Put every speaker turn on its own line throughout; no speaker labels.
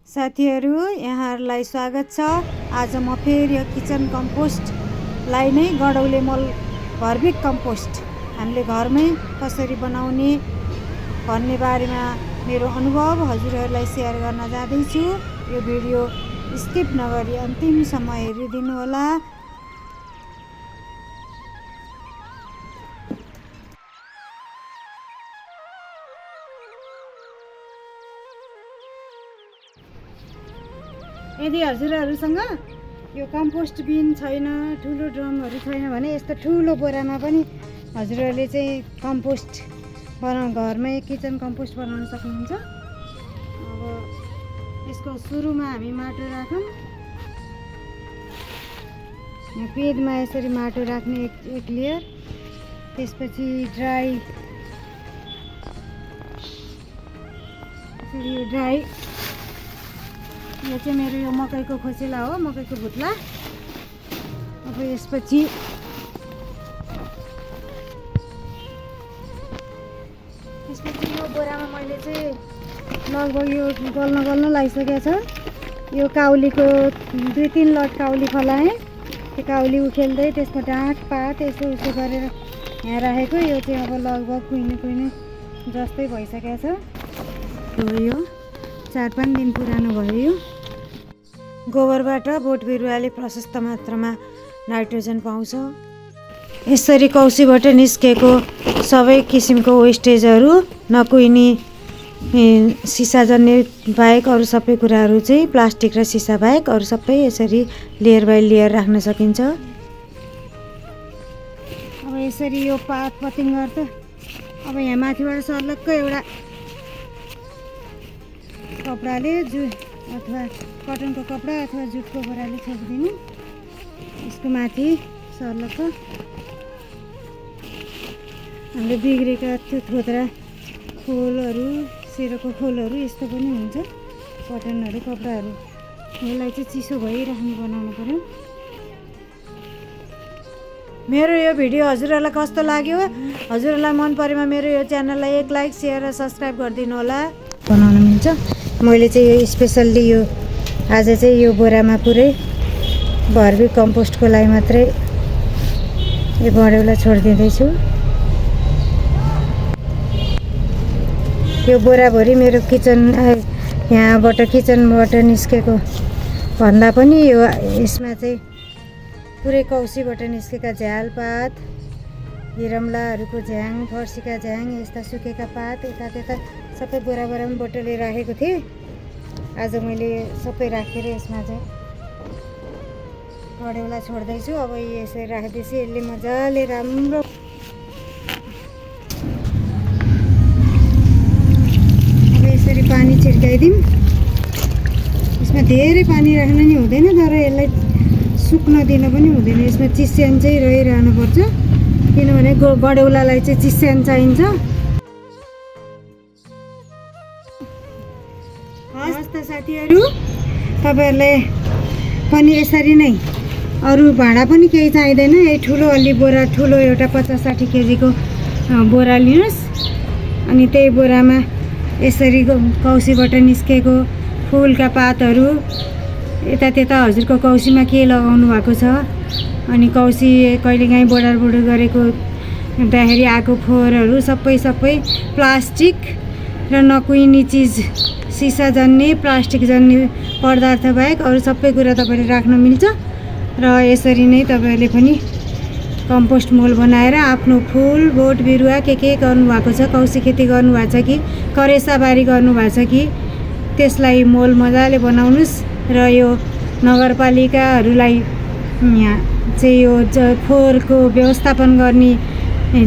साथीहरू यहाँहरूलाई स्वागत छ। आज म फेरि यो किचन कम्पोस्टलाई नै गडौले मल भर्मिक कम्पोस्ट हामीले घरमै कसरी बनाउने भन्ने बारेमा मेरो अनुभव हजुरहरूलाई सेयर गर्न जाँदैछु। यो भिडियो स्किप नगरी अन्तिमसम्म हेरिदिनु होला। यदि हजुरहरूसँग यो कम्पोस्ट बिन छैन, ठुलो ड्रमहरू छैन भने यस्तो ठुलो बोरामा पनि हजुरहरूले चाहिँ कम्पोस्ट घरमै किचन कम्पोस्ट बनाउन सक्नुहुन्छ। अब यसको सुरुमा हामी माटो राखौँ। यहाँ पेदमा यसरी माटो राख्ने एक लेयर, त्यसपछि ड्राई यो चाहिँ मेरो यो मकैको खोसेला हो, मकैको भुत्ला। अब यसपछि यो बोरामा मैले चाहिँ लगभग यो गल्न लागिसकेको छ। यो काउलीको 2-3 लट काउली फलाएँ। त्यो काउली उखेल्दै त्यसको डाँठ पात यसो उसो गरेर यहाँ राखेको। यो चाहिँ अब लगभग कुहिने जस्तै भइसकेको छ। यो 4-5 दिन पुरानो भयो। यो गोबरबाट बोट बिरुवाले प्रशस्त मात्रामा नाइट्रोजन पाउँछ। यसरी कौसीबाट निस्केको सबै किसिमको वेस्टेजहरू नकुहिने सिसा जन्ने बाहेक अरू सबै कुराहरू चाहिँ प्लास्टिक र सिसा बाहेक अरू सबै यसरी लेयर बाई लेयर राख्न सकिन्छ। अब यसरी यो पात पतिङ्गर त अब यहाँ माथिबाट सर्लक्क एउटा कपडाले अथवा कटनको कपडा अथवा जुटको बोराले छोपिदिनु। यसको माथि सर्लक्क हामीले बिग्रेका थोत्रा खोलहरू, सेरोको खोलहरू यस्तो पनि हुन्छ, कटनहरू कपडाहरू। यसलाई चाहिँ चिसो भइराख्ने बनाउनु पर्यो। मेरो यो भिडियो हजुरहरूलाई कस्तो लाग्यो? हजुरहरूलाई मन परेमा मेरो यो च्यानललाई एक लाइक, सेयर र सब्सक्राइब गरिदिनु होला। बनाउन मिल्छ। मैले चाहिँ यो स्पेसल्ली यो आज चाहिँ यो बोरामा पुरै भर्मिक कम्पोस्टको लागि मात्रै यो बडेउला छोडिदिँदैछु। यो बोराभरि मेरो किचनबाट निस्केको भन्दा पनि यसमा चाहिँ पुरै कौसीबाट निस्केका झ्यालपात, हिरम्लाहरूको झ्याङ, फर्सीका झ्याङ, यस्ता सुकेका पात यता सबै बोरामा बोटले राखेको थिएँ। आज मैले सबै राखेर यसमा चाहिँ बडेउला छोड्दैछु। अब यसरी राखिदिएपछि यसले मजाले राम्रो अब यसरी पानी छिर्काइदिउँ। यसमा धेरै पानी राख्न नि हुँदैन, तर यसलाई सुक्न दिन पनि हुँदैन। यसमा चिस्यान चाहिँ रहिरहनुपर्छ, किनभने बडेउलालाई चाहिँ चिस्यान चाहिन्छ। हस् त साथीहरू, तपाईँहरूलाई पनि यसरी नै अरू भाँडा पनि केही चाहिँदैन। यही ठुलो अलि बोरा, ठुलो एउटा 50-60 केजीको बोरा लिनुहोस्। अनि त्यही बोरामा यसरी कौसीबाट निस्केको फुलका पातहरू, यता त्यता हजुरको कौसीमा के लगाउनु भएको छ, अनि कौसी कहिलेकाहीँ बोडार गरेको हुँदाखेरि आएको फोहोरहरू सबै प्लास्टिक र नकुहिने चिज, सिसा जन्ने, प्लास्टिक जन्ने पदार्थ बाहेक अरू सबै कुरा तपाईँले राख्न मिल्छ। र यसरी नै तपाईँहरूले पनि कम्पोस्ट मल बनाएर आफ्नो फुल, बोट बिरुवा के गर्नुभएको छ, कौसी खेती गर्नुभएको छ कि करेसाबारी गर्नुभएको छ कि त्यसलाई मल मजाले बनाउनुहोस्। र यो नगरपालिकाहरूलाई यहाँ चाहिँ यो फोहोरको व्यवस्थापन गर्ने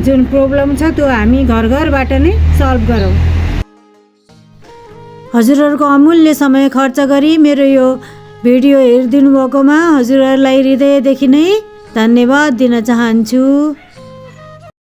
जुन प्रब्लम छ त्यो हामी घरबाट नै सल्भ गरौँ। हजुरहरूको अमूल्य समय खर्च गरी मेरो यो भिडियो हेरिदिनु भएकोमा हजुरहरूलाई हृदयदेखि नै धन्यवाद दिन चाहन्छु।